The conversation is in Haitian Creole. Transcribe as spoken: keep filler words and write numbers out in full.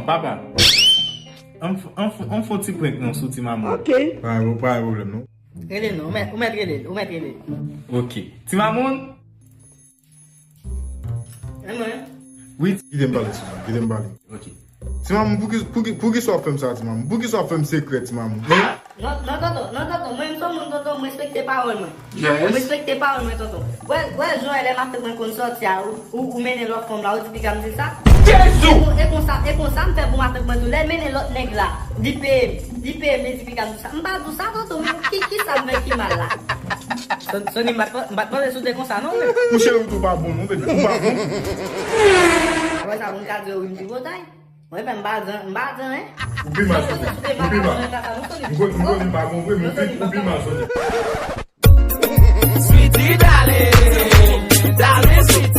Papa, an, an, an fon ti prank non sou ti mamoun. Ok. Pa gen, pa gen pwoblèm non. Rele non, ou mèt, ou mèt rele, ou mèt rele. Ok. Ti mamoun? E mwen? Wi, kite m pale, ti mamoun, kite m pale. Ok. Ti mamoun, pou ki, pou ki, pou ki sa w ap fè m sa, ti mamoun? Pou ki sa w ap fè m sekrè, ti mamoun? Hein? Non, non, tonton, non, tonton, mwen, m se yon moun, tonton, m respekte pawòl mwen. Yes. M respekte pawòl mwen, tonton. Wè, wè, jan lè matant mwen konn sòti a, ou, ou, ou mennen lòt fanm la, ou di piga m di sa? Jezi! E kon, e konsa, e konsa m fè pou matant mwen tou. Lè l mennen lòt nèg la, li peye m, li peye m, li di piga m di sa. M pa di w sa, tonton, men ki, ki sa m fè ki mal la? Son-, Sony, m pa t, m pa t panse si w te konsa, non, men. Mouche, ou tou pa bon, non, baby, ou pa bon. Apre sa, moun ka di yo, wi, m tripotay. Mwen menm m pa jan, m pa jan, hein. Ou pi mal, Sony. Ou pi mal. M konn, m konn m pa bon vre, men ou pi, ou pi mal, Sony. Sweetie, darling, darling, sweetie.